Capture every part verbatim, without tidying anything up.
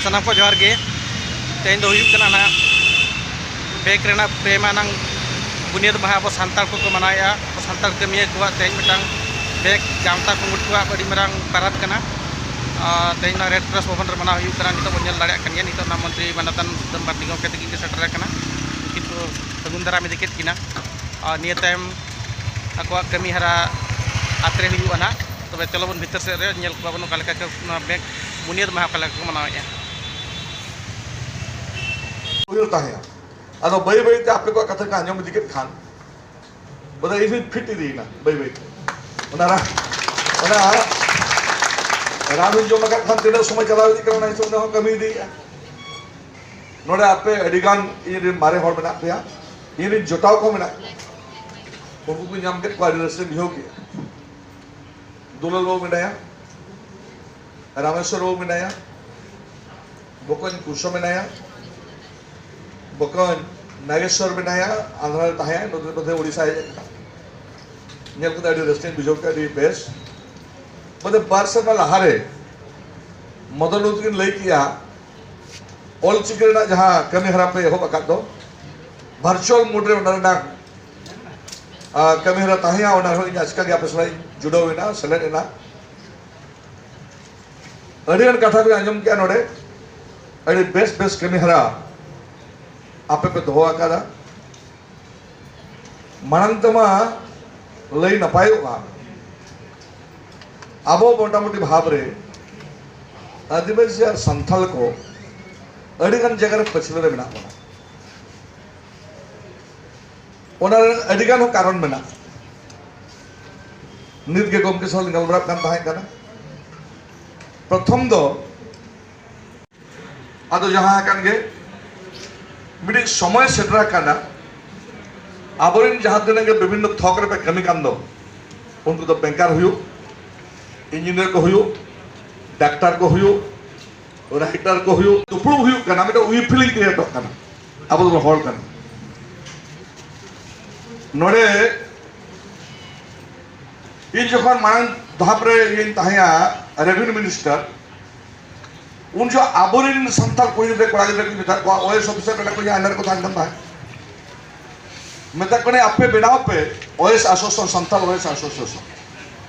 ᱥᱟᱱᱟᱢ ᱠᱚ ᱡᱚᱦᱟᱨ ᱜᱮ᱾ ᱛᱮᱦᱮᱧ ᱫᱚ ᱦᱩᱭᱩᱜ ᱠᱟᱱᱟ ᱱᱟᱦᱟᱜ ᱵᱮᱝᱠ ᱨᱮᱱᱟᱜ ᱯᱮ ᱢᱟᱦᱟ ᱱᱟᱝ ᱵᱩᱱᱤᱭᱟᱹᱫ ᱢᱟᱦᱟ ᱟᱵᱚ ᱥᱟᱱᱛᱟᱲ ᱠᱚᱠᱚ ᱢᱟᱱᱟᱣᱮᱫᱼᱟ᱾ ᱟᱵᱚ ᱥᱟᱱᱛᱟᱲ ᱠᱟᱹᱢᱤᱭᱟᱹ ᱠᱚᱣᱟᱜ ᱛᱮᱦᱮᱧ ᱢᱤᱫᱴᱟᱝ ᱵᱮᱝᱠ ᱜᱟᱶᱛᱟ ᱠᱩᱢᱩᱴ ᱠᱚᱣᱟᱜ ᱟᱹᱰᱤ ᱢᱟᱨᱟᱝ ᱯᱟᱨᱟᱵᱽ ᱠᱟᱱᱟ᱾ ᱟᱨ ᱛᱮᱦᱮᱧ ᱱᱚᱣᱟ ᱨᱮᱰ ᱠᱨᱚᱥ ᱵᱷᱚᱵᱚᱱ ᱨᱮ ᱢᱟᱱᱟᱣ ᱦᱩᱭᱩᱜ ᱠᱟᱱᱟ᱾ ᱱᱤᱛᱚᱜ ᱵᱚᱱ ᱧᱮᱞ ᱫᱟᱲᱮᱭᱟᱜ ᱠᱟᱱ ᱜᱮᱭᱟ, ᱱᱤᱛᱚᱜ ᱱᱟᱦᱟᱜ ᱢᱚᱱᱛᱨᱤ ᱢᱟᱱᱚᱛᱟᱱ ᱥᱩᱫᱟᱢ ᱢᱟᱨᱰᱤ ᱜᱚᱢᱠᱮ ᱛᱤᱠᱤᱱ ᱜᱮ ᱥᱮᱴᱮᱨ ᱟᱠᱟᱱᱟ᱾ ᱩᱱᱠᱤᱱ ᱠᱚ ᱥᱟᱹᱜᱩᱱ ᱫᱟᱨᱟᱢ ᱤᱫᱤ ᱠᱮᱫ ᱠᱤᱱᱟ᱾ ᱟᱨ ᱱᱤᱭᱟᱹ ᱛᱟᱭᱚᱢ ᱟᱠᱚᱣᱟᱜ ᱠᱟᱹᱢᱤ ᱦᱚᱨᱟ ᱟᱛᱨᱮ ᱦᱩᱭᱩᱜᱼᱟ ᱱᱟᱦᱟᱜ᱾ ᱛᱚᱵᱮ ᱪᱚᱞᱚ ᱵᱚᱱ ᱵᱷᱤᱛᱟᱹᱨ ᱥᱮᱫ ᱨᱮ ᱧᱮᱞ ᱠᱚᱣᱟ ᱵᱚᱱ ᱚᱠᱟ ᱞᱮᱠᱟ ᱠᱚ ᱱᱚᱣᱟ ᱵᱮᱝᱠ ᱵᱩᱱᱤᱭᱟᱹᱫ ᱢᱟᱦᱟ ᱚᱠᱟ ᱞᱮᱠᱟ ᱠᱚ ᱢᱟᱱᱟᱣᱮᱫᱼᱟ᱾ ᱩᱭᱦᱟᱹᱨ ᱛᱟᱦᱮᱸᱭᱟ᱾ ᱟᱫᱚ ᱵᱟᱹᱭ ᱵᱟᱹᱭ ᱛᱮ ᱟᱯᱮ ᱠᱚᱣᱟᱜ ᱠᱟᱛᱷᱟ ᱠᱚ ᱟᱸᱡᱚᱢ ᱤᱫᱤ ᱠᱮᱫ ᱠᱷᱟᱱ, ᱵᱚᱞᱮ ᱤᱧ ᱦᱚᱸᱧ ᱯᱷᱤᱴ ᱤᱫᱤᱭᱮᱱᱟ ᱵᱟᱹᱭ ᱵᱟᱹᱭ ᱛᱮ᱾ ᱚᱱᱟ ᱨᱟ-, ᱚᱱᱟ ᱨᱟᱱ ᱦᱚᱸᱧ ᱡᱚᱢ ᱟᱠᱟᱫ ᱠᱷᱟᱱ ᱛᱤᱱᱟᱹᱜ ᱥᱚᱢᱚᱭ ᱪᱟᱞᱟᱣ ᱤᱫᱤᱜ ᱠᱟᱱᱟ, ᱚᱱᱟ ᱦᱤᱥᱟᱹᱵ ᱚᱱᱟ ᱦᱚᱸ ᱠᱟᱹᱢᱤ ᱤᱫᱤᱭᱮᱫᱼᱟ᱾ ᱱᱚᱰᱮ ᱟᱯᱮ ᱟᱹᱰᱤ ᱜᱟᱱ ᱤᱧ ᱨᱮᱱ ᱢᱟᱨᱮ ᱦᱚᱲ ᱢᱮᱱᱟᱜ ᱯᱮᱭᱟ, ᱤᱧ ᱨᱮᱱ ᱡᱚᱴᱟᱣ ᱠᱚ ᱢᱮᱱᱟᱜ ᱠᱚᱣᱟ, ᱩᱱᱠᱩ ᱠᱚ ᱧᱟᱢ ᱠᱮᱫ ᱠᱚᱣᱟ, ᱟᱹᱰᱤ ᱨᱟᱹᱥᱠᱟᱹᱧ ᱵᱩᱡᱷᱟᱹᱣ ᱠᱮᱫᱼᱟ᱾ ᱫᱩᱞᱟᱞ ᱵᱟᱹᱵᱩ ᱢᱮᱱᱟᱭᱟ, ᱨᱟᱢᱮᱥᱣᱚᱨ ᱵᱟᱹᱵᱩ ᱢᱮᱱᱟᱭᱟ, ᱵᱚᱠᱚᱧ ᱠᱩᱥᱚ ᱢᱮᱱᱟᱭᱟ, ᱵᱚᱠᱚᱧ ᱱᱟᱜᱮᱥᱣᱚᱨ ᱢᱮᱱᱟᱭᱟ, ᱟᱸᱫᱷᱨᱟ ᱨᱮ ᱛᱟᱦᱮᱸᱭᱟᱭ, ᱱᱚᱛᱮ ᱢᱚᱫᱽᱫᱷᱮ ᱳᱰᱤᱥᱟ ᱦᱮᱡ ᱟᱠᱟᱱᱟ᱾ ᱧᱮᱞ ᱠᱟᱛᱮ ᱟᱹᱰᱤ ᱨᱟᱹᱥᱠᱟᱹᱧ ᱵᱩᱡᱷᱟᱹᱣ ᱠᱮᱫᱟ, ᱟᱹᱰᱤ ᱵᱮᱥ᱾ ᱵᱚᱞᱮ ᱵᱟᱨ ᱥᱮᱨᱢᱟ ᱞᱟᱦᱟᱨᱮ ᱢᱚᱫᱚᱱ ᱵᱟᱹᱵᱩ ᱛᱟᱹᱠᱤᱱ ᱞᱟᱹᱭ ᱠᱮᱜᱼᱟ, ᱚᱞ ᱪᱤᱠᱤ ᱨᱮᱱᱟᱜ ᱡᱟᱦᱟᱸ ᱠᱟᱹᱢᱤ ᱦᱚᱨᱟ ᱯᱮ ᱮᱦᱚᱵ ᱟᱠᱟᱫ ᱫᱚ, ᱵᱷᱟᱨᱪᱩᱣᱟᱞ ᱢᱳᱰ ᱨᱮ ᱚᱱᱟ ᱨᱮᱱᱟᱜ, ᱟᱨ ᱠᱟᱹᱢᱤᱦᱚᱨᱟ ᱛᱟᱦᱮᱸᱭᱟ, ᱚᱱᱟ ᱨᱮᱦᱚᱸ ᱤᱧ ᱟᱪᱠᱟ ᱜᱮ ᱟᱯᱮ ᱥᱟᱞᱟᱜ ᱤᱧ ᱡᱩᱲᱟᱹᱣ ᱮᱱᱟ, ᱥᱮᱞᱮᱫ ᱮᱱᱟ᱾ ᱟᱹᱰᱤ ᱜᱟᱱ ᱠᱟᱛᱷᱟ ᱠᱚᱧ ᱟᱸᱡᱚᱢ ᱠᱮᱜᱼᱟ ᱱᱚᱰᱮ, ᱟᱹᱰᱤ ᱵᱮᱥ ᱵᱮᱥ ᱠᱟᱹᱢᱤᱦᱚᱨᱟ ᱟᱯᱮ ᱯᱮ ᱫᱚᱦᱚ ᱟᱠᱟᱫᱟ᱾ ᱢᱟᱲᱟᱝ ᱛᱮᱢᱟ ᱞᱟᱹᱭ ᱱᱟᱯᱟᱭᱚᱜᱼᱟ, ᱟᱵᱚ ᱢᱚᱴᱟᱢᱩᱴᱤ ᱵᱷᱟᱵᱽ ᱨᱮ ᱟᱹᱫᱤᱵᱟᱹᱥᱤ ᱟᱨ ᱥᱟᱱᱛᱟᱲ ᱠᱚ ᱟᱹᱰᱤ ᱜᱟᱱ ᱡᱟᱭᱜᱟ ᱨᱮ ᱯᱟᱹᱪᱷᱞᱟᱹ ᱨᱮ ᱢᱮᱱᱟᱜ ᱵᱚᱱᱟ᱾ ᱚᱱᱟ ᱨᱮ ᱟᱹᱰᱤ ᱜᱟᱱ ᱦᱚᱸ ᱠᱟᱨᱚᱱ ᱢᱮᱱᱟᱜᱼᱟ᱾ ᱱᱤᱛ ᱜᱮ ᱜᱚᱢᱠᱮ ᱥᱟᱶ ᱞᱤᱧ ᱜᱟᱞᱢᱟᱨᱟᱜ ᱠᱟᱱ ᱛᱟᱦᱮᱸ ᱠᱟᱱᱟ᱾ ᱯᱨᱚᱛᱷᱚᱢ ᱫᱚ, ᱟᱫᱚ ᱡᱟᱦᱟᱸ ᱟᱠᱟᱱ ᱜᱮ, ᱢᱤᱫᱴᱤᱡ ᱥᱚᱢᱚᱭ ᱥᱮᱴᱮᱨ ᱟᱠᱟᱱᱟ, ᱟᱵᱚᱨᱮᱱ ᱡᱟᱦᱟᱸ ᱛᱤᱱᱟᱹᱜ ᱜᱮ ᱵᱤᱵᱷᱤᱱᱱᱚ ᱛᱷᱚᱠ ᱨᱮᱯᱮ ᱠᱟᱹᱢᱤ ᱠᱟᱱ ᱫᱚ, ᱩᱱᱠᱩ ᱫᱚ ᱵᱮᱝᱠᱟᱨ ᱦᱩᱭᱩᱜ, ᱤᱧᱡᱤᱱᱤᱭᱟᱨ ᱠᱚ ᱦᱩᱭᱩᱜ, ᱰᱟᱠᱛᱟᱨ ᱠᱚ ᱦᱩᱭᱩᱜ, ᱨᱟᱭᱴᱟᱨ ᱠᱚ ᱦᱩᱭᱩᱜ, ᱫᱩᱯᱲᱩᱵ ᱦᱩᱭᱩᱜ ᱠᱟᱱᱟ, ᱢᱤᱫᱴᱟᱝ ᱩᱭ ᱯᱷᱤᱞᱤᱝ ᱠᱨᱤᱭᱮᱴᱚᱜ ᱠᱟᱱᱟ᱾ ᱟᱵᱚ ᱫᱚᱵᱚᱱ ᱦᱚᱲ ᱠᱟᱱᱟ᱾ ᱱᱚᱰᱮ ᱤᱧ ᱡᱚᱠᱷᱚᱱ ᱢᱟᱲᱟᱝ ᱫᱷᱟᱯ ᱨᱮ ᱤᱧ ᱛᱟᱦᱮᱸᱭᱟ ᱨᱮᱵᱷᱮᱱᱤᱭᱩ ᱢᱤᱱᱤᱥᱴᱟᱨ, ᱩᱱ ᱡᱚᱦᱚᱜ ᱟᱵᱚᱨᱮᱱ ᱥᱟᱱᱛᱟᱲ ᱠᱩᱲᱤ ᱜᱤᱫᱽᱨᱟᱹ, ᱠᱚᱲᱟ ᱜᱤᱫᱽᱨᱟᱹ ᱠᱚ ᱢᱮᱛᱟᱜ ᱠᱚᱣᱟ, ᱳᱭᱮᱥ ᱚᱯᱷᱤᱥᱟᱨ ᱠᱟᱱᱟ ᱠᱚ, ᱡᱟᱦᱟᱸ ᱟᱱᱰᱟᱨ ᱠᱚ ᱛᱟᱦᱮᱱ ᱠᱟᱱ ᱛᱟᱦᱮᱸᱫ, ᱢᱮᱛᱟᱜ ᱠᱚ ᱠᱟᱱᱟ, "ᱟᱯᱮ ᱵᱮᱱᱟᱣ ᱯᱮ Oasis association, Santal Oasis association,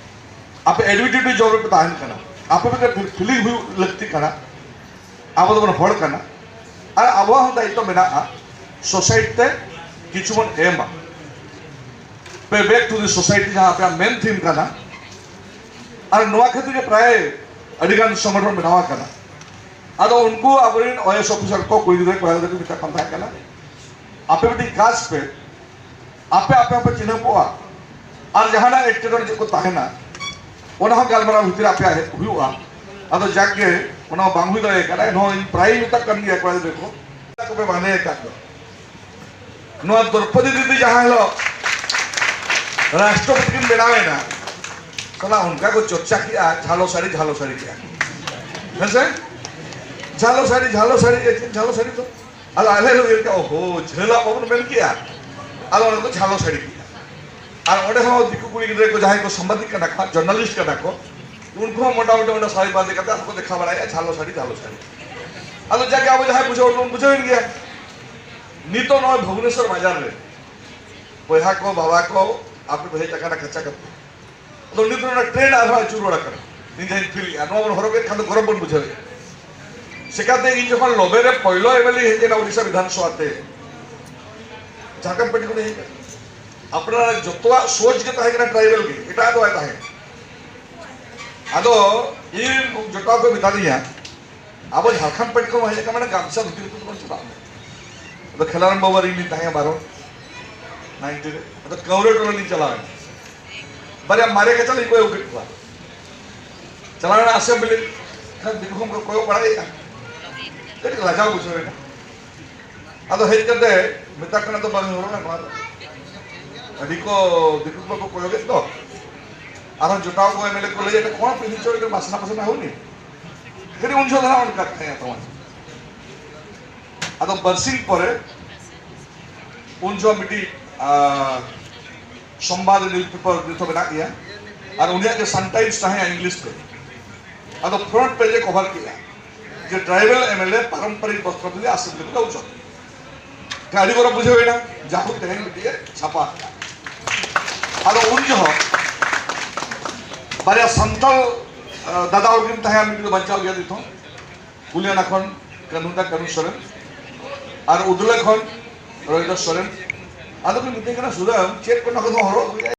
ᱟᱯᱮ ᱮᱰᱢᱤᱱᱤᱥᱴᱨᱮᱴᱤᱵᱷ ᱡᱚᱵ ᱨᱮᱯᱮ ᱛᱟᱦᱮᱱ ᱠᱟᱱᱟ, ᱟᱯᱮ ᱯᱮ ᱯᱷᱤᱞᱤᱝ ᱦᱩᱭᱩᱜ ᱞᱟᱹᱠᱛᱤ ᱠᱟᱱᱟ, ᱟᱵᱚ ᱫᱚᱵᱚᱱ ᱦᱚᱲ ᱠᱟᱱᱟ, ᱟᱨ ᱟᱵᱚᱣᱟᱜ ᱦᱚᱸ ᱫᱟᱭᱤᱛᱛᱚ ᱢᱮᱱᱟᱜᱼᱟ ᱥᱳᱥᱟᱭᱴᱤ ᱛᱮ ᱠᱤᱪᱷᱩ ᱵᱚᱱ ᱮᱢᱟ, ᱯᱮ ᱵᱮᱠ ᱴᱩ ᱫᱤ ᱥᱳᱥᱟᱭᱴᱤ", ᱡᱟᱦᱟᱸ ᱟᱯᱮᱭᱟᱜ ᱢᱮᱱ ᱛᱷᱤᱢ ᱠᱟᱱᱟ᱾ ᱟᱨ ᱱᱚᱣᱟ ᱠᱷᱟᱹᱛᱤᱨ ᱜᱮ ᱯᱨᱟᱭ ᱟᱹᱰᱤᱜᱟᱱ ᱥᱚᱝᱜᱚᱴᱷᱚᱱ ᱵᱮᱱᱟᱣ ᱟᱠᱟᱱᱟ᱾ ᱟᱫᱚ ᱩᱱᱠᱩ ᱟᱵᱚᱨᱮᱱ ᱳᱭᱮᱥ ᱚᱯᱷᱤᱥᱟᱨ ᱠᱚ, ᱠᱩᱲᱤ ᱜᱤᱫᱽᱨᱟᱹ, ᱠᱚᱲᱟ ᱜᱤᱫᱽᱨᱟᱹ ᱠᱚ ᱢᱮᱛᱟᱜ ᱠᱟᱱ ᱛᱟᱦᱮᱸ ᱠᱟᱱᱟ, ᱟᱯᱮ ᱢᱤᱫᱴᱤᱡ ᱠᱟᱡᱽ ᱯᱮ, ᱟᱯᱮ ᱟᱯᱮ ᱦᱚᱸᱯᱮ ᱪᱤᱱᱦᱟᱹᱯᱚᱜᱼᱟ, ᱟᱨ ᱡᱟᱦᱟᱱᱟᱜ ᱮᱴᱠᱮᱴᱚᱬᱮ ᱪᱮᱫ ᱠᱚ ᱛᱟᱦᱮᱱᱟ, ᱚᱱᱟ ᱦᱚᱸ ᱜᱟᱞᱢᱟᱨᱟᱣ ᱵᱷᱤᱛᱤᱨ ᱨᱮ ᱟᱯᱮᱭᱟᱜ ᱦᱩᱭᱩᱜᱼᱟ᱾ ᱟᱫᱚ ᱡᱟᱠ ᱜᱮ, ᱚᱱᱟ ᱦᱚᱸ ᱵᱟᱝ ᱦᱩᱭ ᱫᱟᱲᱮ ᱠᱟᱱᱟ, ᱮᱱᱦᱚᱸ ᱤᱧ ᱯᱨᱟᱭ ᱢᱮᱛᱟᱜ ᱠᱟᱱ ᱜᱮᱭᱟ ᱠᱚᱲᱟ ᱜᱤᱫᱽᱨᱟᱹ ᱠᱚ, ᱠᱚᱯᱮ ᱵᱟᱸᱫᱮ ᱟᱠᱟᱫ ᱫᱚ, ᱱᱚᱣᱟ ᱫᱨᱚᱯᱚᱫᱤ ᱫᱤᱫᱤ ᱡᱟᱦᱟᱸ ᱦᱤᱞᱳᱜ ᱨᱟᱥᱴᱨᱚᱯᱚᱛᱤ ᱠᱤᱱ ᱵᱮᱱᱟᱣ ᱮᱱᱟ, ᱥᱟᱞᱟ ᱚᱱᱠᱟ ᱠᱚ ᱪᱚᱨᱪᱟ ᱠᱮᱜᱼᱟ, ᱡᱷᱟᱞᱚ ᱥᱟᱹᱲᱤ, ᱡᱷᱟᱞᱚ ᱥᱟᱹᱲᱤ ᱠᱮᱜᱼᱟ, ᱦᱮᱸ ᱥᱮ? ᱡᱷᱟᱞᱚ ᱥᱟᱹᱲᱤ, ᱡᱷᱟᱞᱚ ᱥᱟᱹᱲᱤ, ᱮ, ᱪᱮᱫ ᱡᱷᱟᱞᱚ ᱥᱟᱹᱲᱤ ᱫᱚ? ᱟᱫᱚ ᱟᱞᱮ ᱞᱮ ᱩᱭᱦᱟᱹᱨ ᱠᱮᱜᱼᱟ, "ᱳᱦᱳ, ᱡᱷᱟᱹᱞᱟᱜ ᱵᱟᱵᱚᱱ ᱢᱮᱱ ᱠᱮᱜᱼᱟ", ᱟᱫᱚ ᱚᱸᱰᱮ ᱠᱚ ᱡᱷᱟᱞᱚ ᱥᱟᱹᱲᱤ ᱠᱮᱜᱼᱟ᱾ ᱟᱨ ᱚᱸᱰᱮ ᱦᱚᱸ ᱫᱤᱠᱩ ᱠᱩᱲᱤ ᱜᱤᱫᱽᱨᱟᱹ ᱠᱚ, ᱡᱟᱦᱟᱸᱭ ᱠᱚ ᱥᱟᱢᱵᱟᱫᱤᱠ ᱠᱟᱱᱟ ᱠᱚ, ᱡᱟᱨᱱᱟᱞᱤᱥᱴ ᱠᱟᱱᱟ ᱠᱚ, ᱩᱱᱠᱩ ᱦᱚᱸ ᱢᱚᱴᱟᱢᱩᱴᱤ ᱚᱸᱰᱮ ᱥᱟᱹᱲᱤ ᱵᱟᱸᱫᱮ ᱠᱟᱛᱮ ᱟᱠᱚ ᱠᱚ ᱫᱮᱠᱷᱟᱣ ᱵᱟᱲᱟᱭᱮᱜᱼᱟ, ᱡᱷᱟᱞᱚ ᱥᱟᱹᱲᱤ, ᱡᱷᱟᱞᱚ ᱥᱟᱹᱲᱤ᱾ ᱟᱫᱚ ᱡᱟᱜᱮ ᱟᱵᱚ ᱡᱟᱦᱟᱸᱭ ᱵᱩᱡᱷᱟᱹᱣ ᱦᱚᱲ ᱵᱚᱱ ᱵᱩᱡᱷᱟᱹᱣᱮᱱ ᱜᱮᱭᱟ᱾ ᱱᱤᱛᱚᱜ ᱱᱚᱜᱼᱚᱭ ᱵᱷᱩᱵᱽᱱᱮᱥᱚᱨ ᱵᱟᱡᱟᱨ ᱨᱮ ᱵᱚᱭᱦᱟ ᱠᱚ, ᱵᱟᱵᱟ ᱠᱚ, ᱟᱯᱮ ᱯᱮ ᱦᱮᱡ ᱟᱠᱟᱱᱟ ᱠᱟᱪᱟ ᱠᱟᱛᱮ᱾ ᱟᱫᱚ ᱱᱤᱛ ᱚᱱᱟ ᱴᱨᱮᱱᱰ ᱟᱨᱦᱚᱸ ᱟᱹᱪᱩᱨ ᱨᱩᱣᱟᱹᱲ ᱟᱠᱟᱱᱟ᱾ ᱤᱧ ᱡᱟᱦᱟᱸᱧ ᱯᱷᱤᱞ ᱮᱜᱼᱟ, ᱱᱚᱣᱟ ᱵᱚᱱ ᱦᱚᱨᱚᱜᱮᱫ ᱠᱷᱟᱱ ᱫᱚ ᱜᱚᱨᱚᱵᱽ ᱵᱚᱱ ᱵᱩᱡᱷᱟᱹᱣᱮᱫᱼᱟ᱾ ᱪᱮᱠᱟᱛᱮ ᱤᱧ ᱡᱚᱠᱷᱚᱱ ᱞᱚᱵᱮ ᱨᱮ ᱯᱳᱭᱞᱳ ᱮᱢ ᱮᱞ ᱮ ᱦᱮᱡ ᱮᱱᱟ ᱳᱰᱤᱥᱟ ᱵᱤᱫᱷᱟᱱ ᱥᱚᱵᱷᱟ ᱛᱮ, ᱡᱷᱟᱲᱠᱷᱚᱸᱰ ᱯᱟᱨᱴᱤ ᱠᱷᱚᱱ ᱦᱮᱡ ᱮᱱᱟ᱾ ᱟᱯᱱᱟᱨᱟᱜ ᱡᱚᱛᱚᱣᱟᱜ ᱥᱳᱪ ᱜᱮ ᱛᱟᱦᱮᱸ ᱠᱟᱱᱟ ᱴᱨᱟᱭᱵᱟᱞ ᱜᱮ, ᱮᱴᱟᱜ ᱫᱚ ᱵᱟᱭ ᱛᱟᱦᱮᱸ ᱠᱟᱱᱟ᱾ ᱟᱫᱚ ᱤᱧ ᱡᱚᱴᱟᱣ ᱠᱚ ᱢᱮᱛᱟ ᱫᱤᱧᱟ, ᱟᱵᱚ ᱡᱷᱟᱲᱠᱷᱚᱸᱰ ᱯᱟᱨᱴᱤ ᱠᱷᱚᱱ ᱦᱮᱡ ᱟᱠᱟᱱ ᱢᱟᱱᱮ ᱜᱟᱢᱪᱷᱟ ᱫᱷᱩᱛᱤ ᱠᱟᱛᱮ ᱵᱚᱱ ᱪᱟᱞᱟᱜ ᱢᱮ᱾ ᱟᱫᱚ ᱠᱷᱮᱞᱟᱨᱟᱢ ᱵᱟᱵᱟ ᱟᱨ ᱤᱧ ᱞᱤᱧ ᱛᱟᱦᱮᱸ ᱵᱟᱨ ᱦᱚᱲ ᱱᱟᱭᱤᱱᱴᱤ ᱨᱮ᱾ ᱟᱫᱚ ᱠᱟᱹᱣᱨᱟᱹ ᱴᱚᱞᱟ ᱞᱤᱧ ᱪᱟᱞᱟᱣ ᱮᱱᱟ᱾ ᱵᱟᱨᱭᱟ ᱢᱟᱨᱮ ᱠᱟᱪᱟ ᱞᱤᱧ ᱠᱚᱭ ᱟᱹᱜᱩ ᱠᱮᱫ ᱠᱚᱣᱟ᱾ ᱪᱟᱞᱟᱣ ᱮᱱᱟ ᱟᱥᱮᱢᱵᱞᱤ, ᱠᱷᱟᱱ ᱫᱤᱠᱩ ᱠᱚ ᱠᱚᱭᱚᱜ ᱵᱟᱲᱟᱭᱮᱫᱼᱟ᱾ ᱠᱟᱹᱴᱤᱡ ᱞᱟᱡᱟᱣ ᱵᱩᱡᱷᱟᱹᱣ ᱮᱱᱟ᱾ ᱟᱫᱚ ᱦᱮᱡ ᱠᱟᱛᱮ ᱢᱮᱛᱟ ᱠᱟᱱᱟ, "ᱫᱚ ᱵᱟᱝ ᱦᱚᱨᱚᱜᱟ ᱱᱚᱣᱟ ᱫᱚ᱾ ᱟᱹᱰᱤ ᱠᱚ ᱫᱤᱠᱩ ᱠᱚᱠᱚ ᱠᱚᱭᱚᱜᱮᱫ ᱫᱚ, ᱟᱨᱦᱚᱸ ᱡᱚᱴᱟᱣ ᱠᱚ ᱮᱢ ᱮᱞ ᱮ ᱠᱚ ᱞᱟᱹᱭᱮᱫ, ᱠᱚᱲᱟ ᱯᱤᱲᱦᱤ ᱪᱚ ᱮᱠᱫᱚᱢ ᱵᱟᱥᱱᱟ ᱯᱟᱥᱱᱟ ᱦᱩᱭᱱᱤ᱾" ᱠᱷᱟᱹᱞᱤ ᱩᱱ ᱡᱚᱦᱚᱜ ᱫᱚ ᱦᱟᱸᱜ ᱚᱱᱠᱟ ᱛᱟᱦᱮᱸ ᱛᱟᱢᱟ᱾ ᱟᱫᱚ ᱵᱟᱨᱥᱤᱧ ᱯᱚᱨᱮ ᱩᱱ ᱡᱚᱦᱚᱜ ᱢᱤᱫᱴᱤᱡ, ᱟᱸ, ᱥᱚᱢᱵᱟᱫ ᱱᱤᱭᱩᱡᱽ ᱯᱮᱯᱟᱨ ᱱᱤᱛ ᱦᱚᱸ ᱢᱮᱱᱟᱜ ᱜᱮᱭᱟ, ᱟᱨ ᱩᱱᱤᱭᱟᱜ ᱜᱮ ᱥᱟᱱᱴᱟᱭᱤᱢᱥ ᱛᱟᱦᱮᱸ ᱤᱝᱞᱤᱥ ᱛᱮ᱾ ᱟᱫᱚ ᱯᱷᱨᱚᱱᱴ ᱯᱮᱡᱽ ᱮ ᱠᱚᱵᱷᱟᱨ ᱠᱮᱜᱼᱟ᱾ ᱡᱮ ᱴᱨᱟᱭᱵᱟᱞ ᱮᱢᱮᱞᱮ ᱯᱟᱨᱚᱢᱯᱚᱨᱤᱠ ᱵᱚᱥᱛᱨᱚ ᱛᱮᱜᱮ ᱟᱥᱮᱱ ᱠᱟᱛᱮ ᱠᱚ ᱩᱪᱷᱟᱹᱱ᱾ ᱟᱹᱰᱤ ᱜᱚᱨᱚᱵ ᱵᱩᱡᱷᱟᱹᱣ ᱮᱱᱟ, ᱡᱟᱦᱳᱠ ᱛᱮᱦᱮᱧ ᱢᱤᱫᱴᱤᱡ ᱮ ᱪᱷᱟᱯᱟ ᱟᱠᱟᱫᱟ᱾ ᱟᱫᱚ ᱩᱱ ᱡᱚᱦᱚᱜ ᱵᱟᱨᱭᱟ ᱥᱟᱱᱛᱟᱲ, ᱟ, ᱫᱟᱫᱟ ᱦᱚᱲ ᱠᱤᱱ ᱛᱟᱦᱮᱸ, ᱢᱤᱫᱴᱤᱡ ᱫᱚ ᱵᱟᱧᱪᱟᱣ ᱜᱮᱭᱟ ᱱᱤᱛ ᱦᱚᱸ᱾ ᱠᱩᱞᱤᱭᱟᱱᱟ ᱠᱷᱚᱱ ᱠᱟᱹᱱᱦᱩ ᱫᱟ ᱠᱟᱹᱱᱦᱩ ᱥᱚᱨᱮᱱ, ᱟᱨ ᱩᱫᱽᱞᱟᱹ ᱠᱷᱚᱱ ᱨᱚᱵᱤᱱᱫᱨᱚ ᱥᱚᱨᱮᱱ᱾ ᱟᱫᱚ ᱠᱚ ᱢᱤᱛᱟᱹᱧ ᱠᱟᱱᱟ, "ᱥᱩᱫᱟᱢ, ᱪᱮᱫ ᱠᱚ ᱱᱚᱣᱟ ᱠᱚᱫᱚ ᱦᱚᱨᱚᱜ ᱟᱹᱜᱩᱭᱟ?